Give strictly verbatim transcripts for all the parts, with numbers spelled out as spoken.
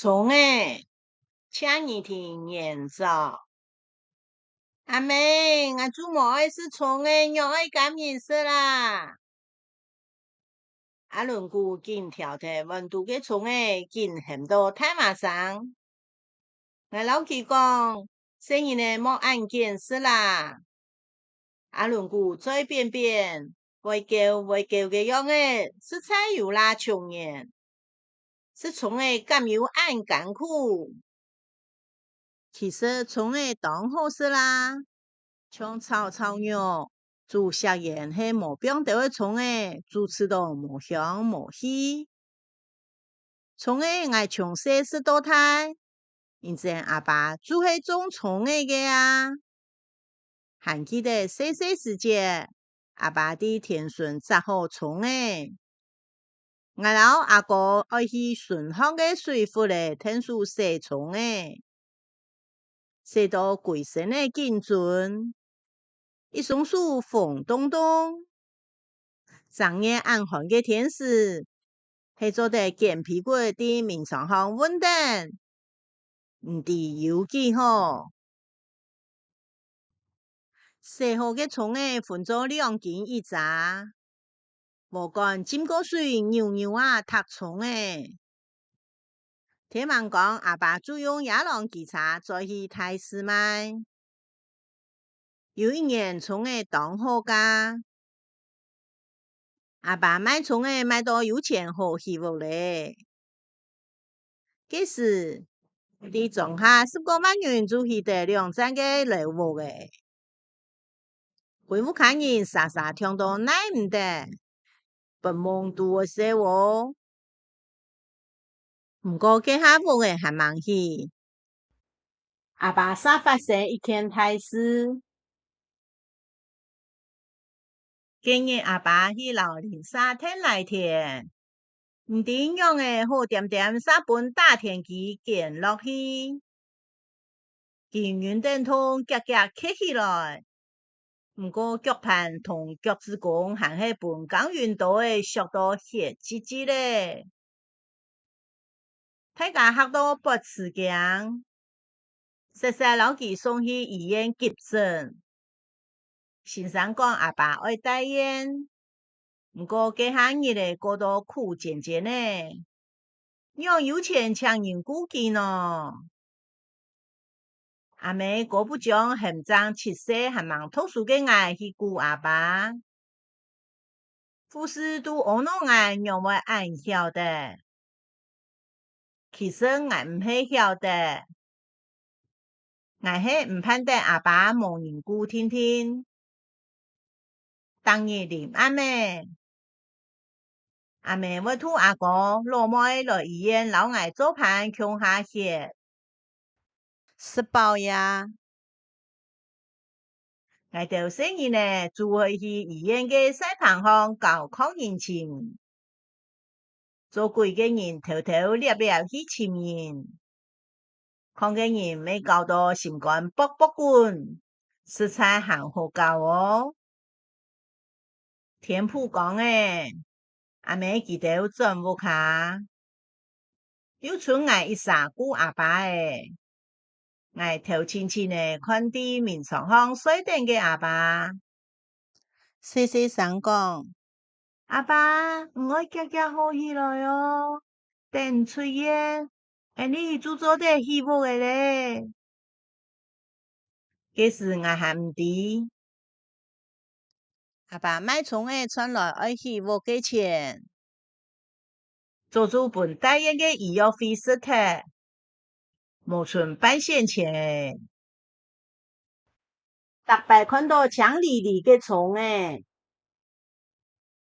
蔥仔，請你聽原作。阿姆，𠊎就無愛食蔥仔，仰愛甘人食啊？阿倫牯緊挑忒碗肚个蔥仔，緊喊到大嫲聲。𠊎摎佢講，細人仔莫恁揀食啦。阿倫牯嘴扁扁，會噭會噭个樣仔，實在有罅衝人。食蔥仔敢有恁艱苦？其實蔥仔當好食啦，像炒炒肉、煮石莧係無放兜个蔥仔，煮食到無香無氣。蔥仔𠊎從細食到大，因為阿爸就係種蔥仔个啊。還記得細細時節，阿爸在田脣摘好蔥仔，𠊎摎阿哥愛去脣項个水窟仔𢯭手洗蔥仔，洗到歸身仔緊顫，一雙手紅咚咚。正月恁寒个天時，係做得捲被骨在眠床項搵等，毋知有幾好。洗好个蔥仔分做兩斤一紮，禾稈浸過水，扭扭啊糴蔥仔。聽人講，阿爸就用這輛機車載去大市賣。有一年蔥仔當好價，阿爸賣蔥仔賣到有錢好起屋咧。該時，在莊下十過萬銀就起得兩棧个樓屋咧。歸屋下人儕儕暢到耐毋得，發夢都會笑哦。毋過該下屋仔還吂起，阿爸煞發生一件大事。該日阿爸去摎鄰舍𢯭犁田，毋知仰仔好恬恬煞分打田機捲落去。 佢忍等痛，遽遽企起來，毋過腳盤同腳趾公還係分耕耘刀仔削到血跡跡咧。大家嚇到發痴驚，煞煞摎佢送去醫院急診。 先生講阿爸愛戴院，毋過該下日仔過到苦煎煎仔，仰有錢請人顧佢呢？阿姆姑不將還正七歲還吂讀書个𠊎去顧阿爸。 護士都阿𧩣𠊎仰會恁曉得。其實𠊎毋係曉得，𠊎係毋盼得阿爸無人顧定定。逐日臨暗仔，阿姆會渡阿哥、老妹來醫院摎𠊎做伴共下歇。 食飽夜。𠊎兜細人仔就會去醫院个曬棚項搞囥人尋。做鬼个人偷偷攝攝去尋人，囥个人乜搞到心肝噗噗滾，實在還好搞哦。 天殕光咧，阿姆佢兜轉屋下，又賰𠊎一儕顧阿爸仔。𠊎頭涔涔仔看在眠床項睡等个阿爸，細細聲講：「阿爸，你愛遽遽好起來哦！等出院，𠊎俚就做得起屋仔咧！」 該時𠊎還毋知，阿爸賣蔥仔賺來愛起屋个錢，早就分戴院个醫藥費食忒，無賰半仙錢仔。逐擺看到青離離个蔥仔，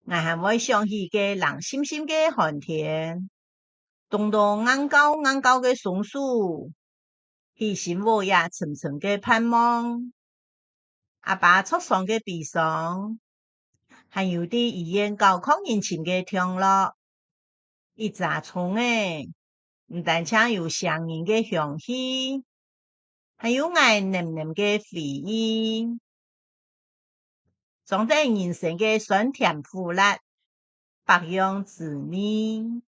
𠊎還會想起該冷沁沁个寒天，凍到硬皋硬皋个雙手，起新屋也沉沉个盼望，阿爸著傷个悲傷，還有在醫院搞囥人尋个暢樂。 一紮蔥仔，毋單淨有生人个香氣，還有𠊎淰淰个回憶。裝等人生个酸甜苦辣，百樣滋味。